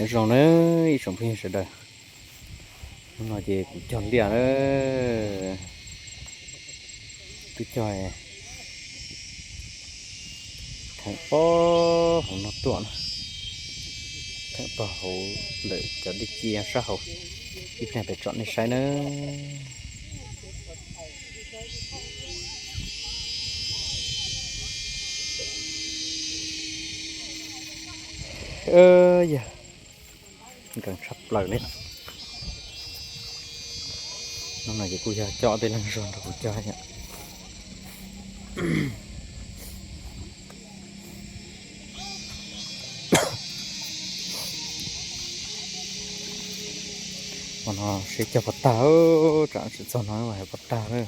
Nyob zoo na ib tsoom phooj ywg sawv daws, hnub no ces kuv cog liaj na, twb cog theem pog hauv no tuaj na, theem pog hauv ntawm cov dej ci sab hauv, ib pliag pem tsom nej saib na. Yog nkees tshaj plaws li. Hnub no ces kuj yog coj tej leeg zog nrog kuv cog thiab. Hmo no seb cog puas tag, tsam tsis txog no hais puas tag lawm.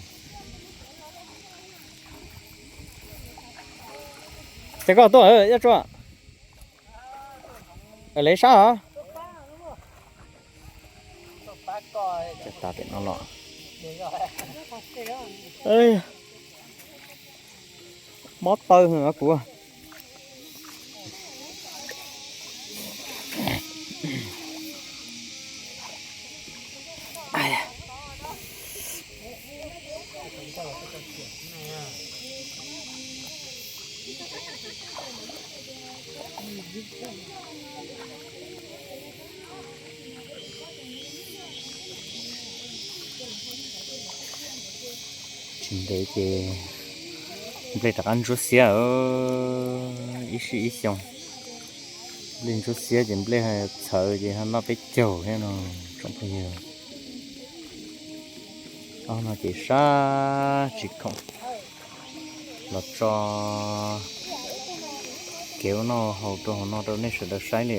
Ces koj tuaj, Yaj Tsua, lev sab os. Cog tag pem no los. Mob taw heev kuv. Tsis ntev ces nplej rov qab ntsuab xiab, ib sij ib xyoo nplej ntsuab xiab ces nplej txhawv ces ho noj peb caug thiab no tsoom phooj ywg. Ob no ces sab tsis khoom los tso kev ua noj haus rau hauv no rau nej sawv daws saib li.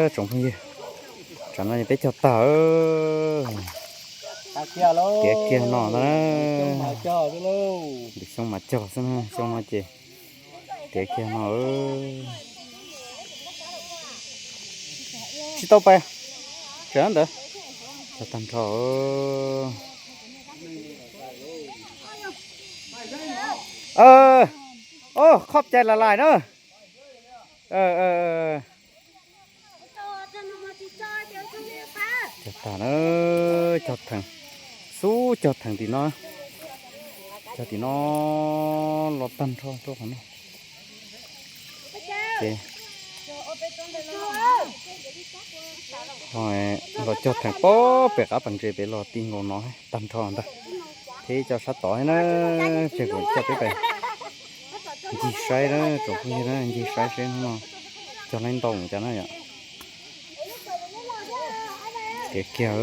Tsoom phooj ywg, tsam no peb cog tag, tiav kiag no ntag. Lwm xyoo mas cog xwb na, xyoo no ces tiav kiag no. Tsis tau pais, tseem ntawd, cog tag nrho. Ob, qhov cai las lais na. Cog tag na, cog theem, xub cog theem tim no, cog tim no los tag nrho rau qhov no. Ces los cog theem pem pem qab pas ntses pem los ti nkaus no tag nrho ntag. Thiab cov sab tod thiab na, ces kuv coj peb pais ncig saib na tsoom phooj ywg na, ncig saib seb hnub no cog leej ntau mus cas na yom. Tiav kiag,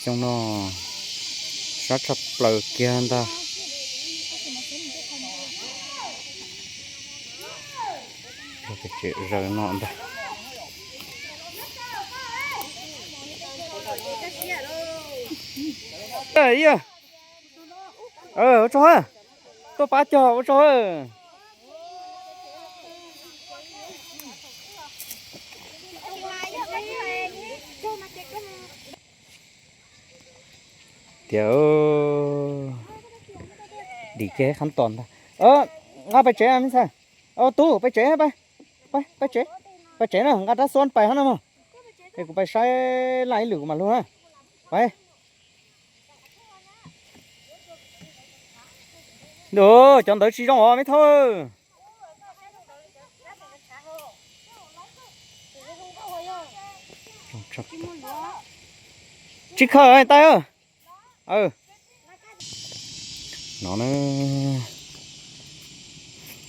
xyoo no sab tshaj plaws kiag ntag. Cog pem tsev zaws no ntag. Ua tsaug, tuaj pab cog ua tsaug. Tias dim kiag qhab tos ntag. Nqa pais tsev me ntxhais. Tub, pais tsev, pais tsev, pais tsev na, nqa rab xuab pais hab na mog. Es kuv pais saib laj ib lwm kuv mam lug na. Pais. Cov ntawd tsis zoo os me thauj. Tsis khaws tais. No na,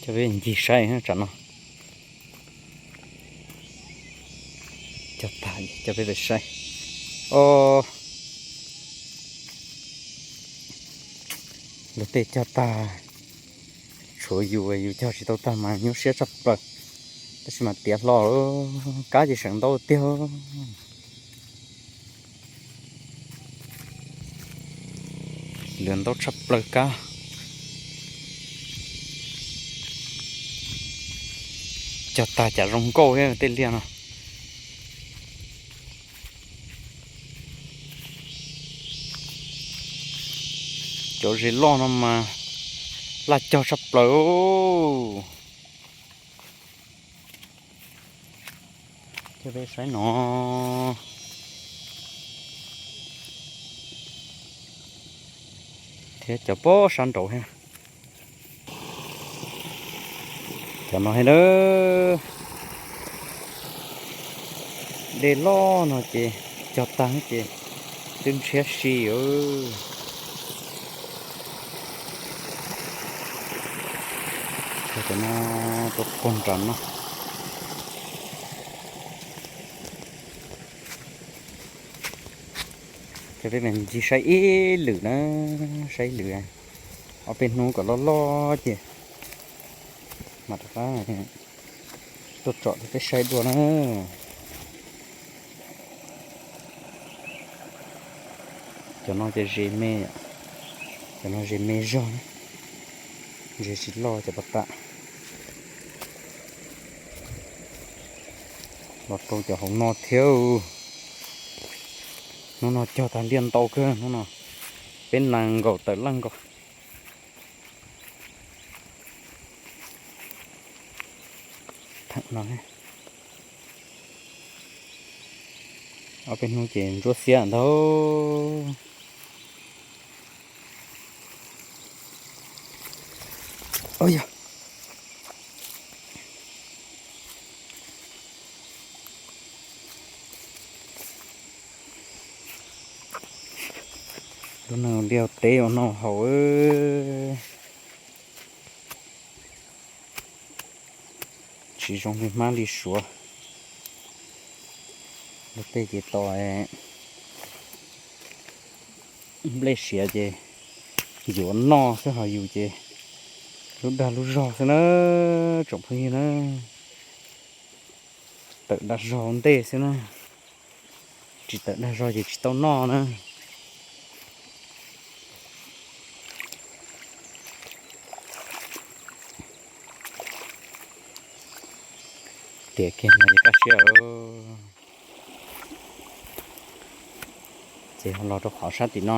coj peb ncig saib tsam no. Cog tag coj peb pais saib. Os, Luag tej cog tag, tshuav yus, yus cog tsis tau tag mas nyuaj siab tshaj plaws. Tab sis mas tiav hlo, kab ces seem ntau tiag. Lwm ntau tshaj plaws kab. Cog tag cas zoo nkauj thiab tej liaj no. Cov zes loj no mas laj cog tshaj plaws. Thiab peb saib no, thiab cov pob sab nraud thiab. Cov no thiab na, dej loj no ces cog tag ces twb ntshiab si. Cov no rau pog nram no. Ces peb ncig saib ib lwm na, saib ib lwm, ob peb hnub kom loj loj ces mam rov qab tuaj tsom rau peb saib dua na. Cov no ces zes me, cov no zes me zog, zes tsis loj cov pas tas. Los rau cov hauv no thiab. Hnub no cog tag liaj ntau kawg, hnub no peb nees nkaum tawm leej nkaus. Theem no, ob peb hnub ces ntsuab xiab ntau. Yog lub neej liaj teb ua noj haus, tsis zoo li hmab li suav. Luag tej ces tos nplej siav ces yuav noj xwb, ho yus ces lub dag lub zog xwb na, tsoom phooj ywg na. Tawm dag zog ua ntej xwb na, tsis tawm dag zog ces tsis tau noj na. Tiam kiag no ces kaj siab. Ces ho los rau qhov sab tim no,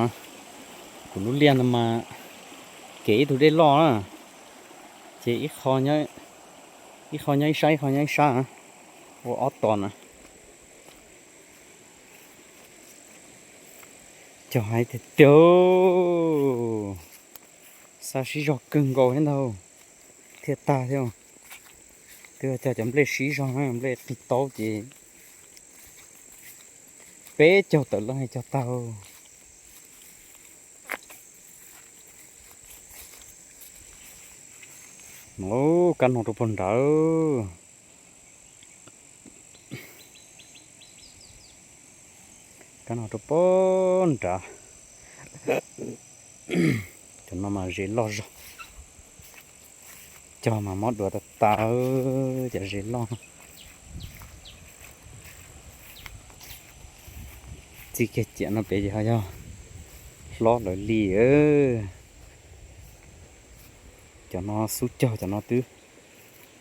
kuv lub liaj no mas kev ib tug dej loj na, ces ib qho nyob ib sab, ib qho nyob ib sab, ua ob tos na. Cog hais tiag tiag, xa sib zog kawg nkaus thiab ntag, thiaj tag thiab. Twb cog cov nplej sib zog na, nplej qig taub ces peb caug tawm leej cog tag. Kab no rau puag nrad, kab no rau puag nrad. Cov no mas zes loj zog, cog mas mob duav tas tas, cov zes loj. Txij kiag ciam no pem ces ho yog hlob lawv li. Cov no xub cog, cov no twb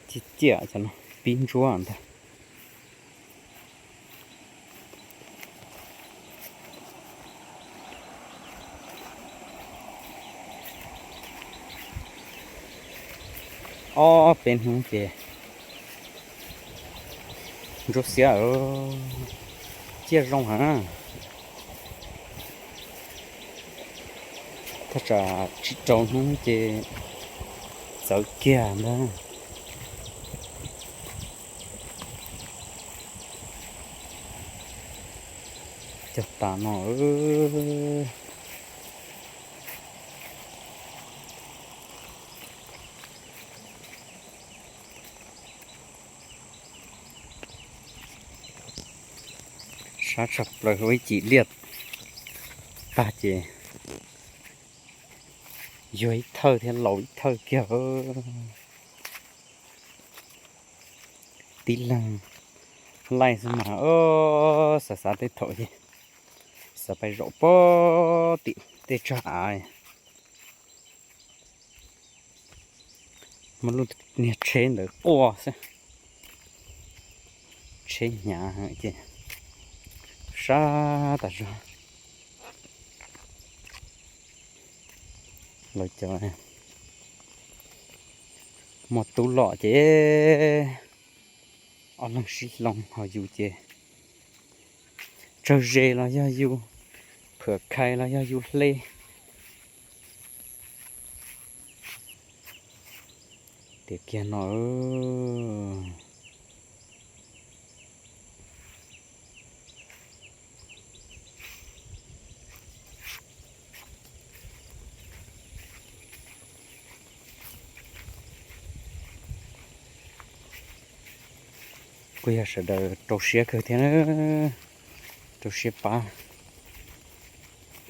ciaj ciaj, cov no pib ntsuab ntag. Ob peb hnub ces ntsuab xiab, ciaj zoo heev. Thaj tsam tsib rau hnub ces txawv kiag ntag. Cog tas no. Sab tshaj plaws, ua ib cim liaj tag ces Yog ib thawj thiab laus ib thawj kiag. Tib leeg laij xwb mas, xav xav tej thaum ces xav pais zaum pog tim tej tsag av. Muab lub niag tsheb ntawd quaj xwb, tsheb hnyav ces sab tas zog. Lawv cov muaj tub loj ces ob leeg sib hloov, ho yus ces tsawg zes los yog yus, pham khais los yog yus hle. Tiam kiag no kuj yog sawv daws rau siab kawg thiab, rau siab pab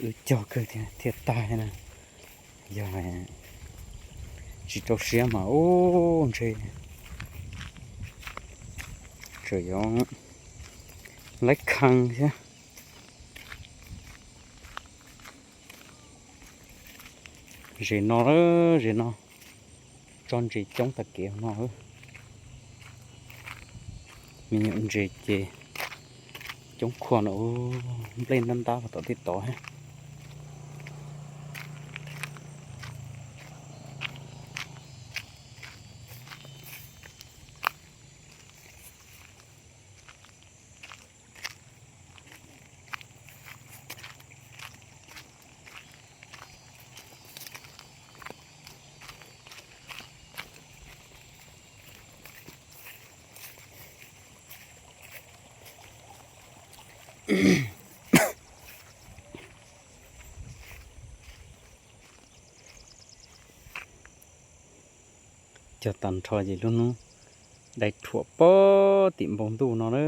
wb cog kawg thiab thiaj tag na. Yog tsis rau siab mas ub ntshe tseem yuav laib khee thiab. Zes no, zes no tso ntses coob tag kev no. Me nyuam ntses ces coob khuam no, nplej ntab ntab los tom tej tod thiab. Cog tag nrho ces lub hnub dai rhuam pog tim npoo ntuj no na.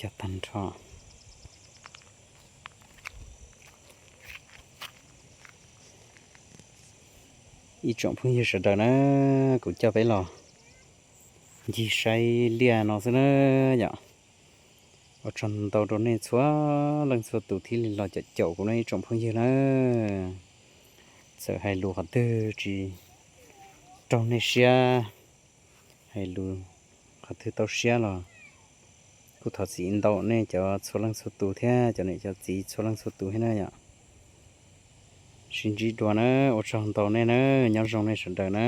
Cog tag nrho. Ib tsoom phooj ywg sawv daws na, kuv coj peb los ncig saib liaj no xwb na yom. Ua tsaug ntau rau nej txhua leej txhua tus thiaj li los caum caum kuv na ib tsoom phooj ywg na. Txawm hais lus qhov twg tsis raug nej siab, hais lus qhov twg tau siab los kuj thov txim ntau nej cov txhua leej txhua tus thiab cov niam cov txiv txhua leej txhua tus thiab na yom. Sib ntsib dua na, ua tsaug ntau nej na, nyob zoo nej sawv daws na.